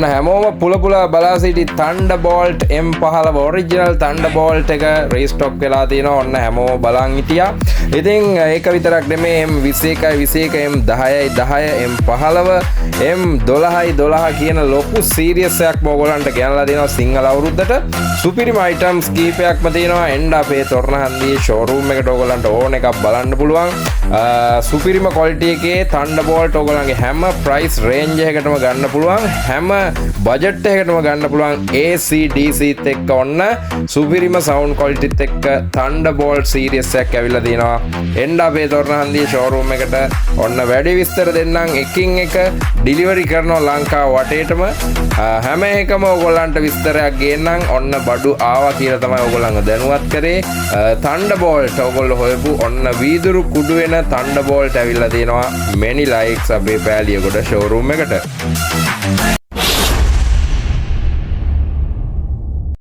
ඔන්න හැමෝම පුල පුලා බලා සිටි Thunderbolt M15 original Thunderbolt එක රීස්ටොක් වෙලා තියෙනවා. ඔන්න හැමෝම බලන් හිටියා. ඉතින් ඒක විතරක් නෙමෙයි, M21යි 21, M10යි 10, M15, M12යි 12 කියන ලොකු සීරීස් එකක්ම ඔයගොල්ලන්ට ගෙනලා දෙනවා. සිංහල අවුරුද්දට සුපිරිම අයිටම්ස් කීපයක්ම තියෙනවා. එන්න අපේ තොරණහන්දියේ ෂෝරූම් එකට, ඔයගොල්ලන්ට ඕන එකක් බලන්න පුළුවන්. සුපිරිම ක්වොලිටි එකේ Thunderbolt ඔයගොල්ලන්ගේ හැම ප්‍රයිස් රේන්ජ් එකකටම ගන්න පුළුවන්, හැම බජට් එකකටම ගන්න පුළුවන්. AC DC ත් එක්ක ඔන්න සුපිරිම සවුන්ඩ් ක්වොලිටිත් එක්ක Thunderbolt series එකක් ඇවිල්ලා තියෙනවා. එන්න අපේ තොරණහන්දියේ ෂෝරූම් එකට. ඔන්න වැඩි විස්තර දෙන්නම්. එකින් එක ඩිලිවරි කරනවා ලංකාව වටේටම. හැම එකම ඔයගොල්ලන්ට විස්තරයක් ගේන්නම්. ඔන්න බඩු ආවා කියලා තමයි ඔයගොල්ලන්ව දැනුවත් කරේ. Thunderbolt ඔයගොල්ලෝ හොයපු ඔන්න වීදුරු කුඩු වෙන Thunderbolt ඇවිල්ලා තියෙනවා. Many likes අපේ පෑලියගොඩ ෂෝරූම් එකට.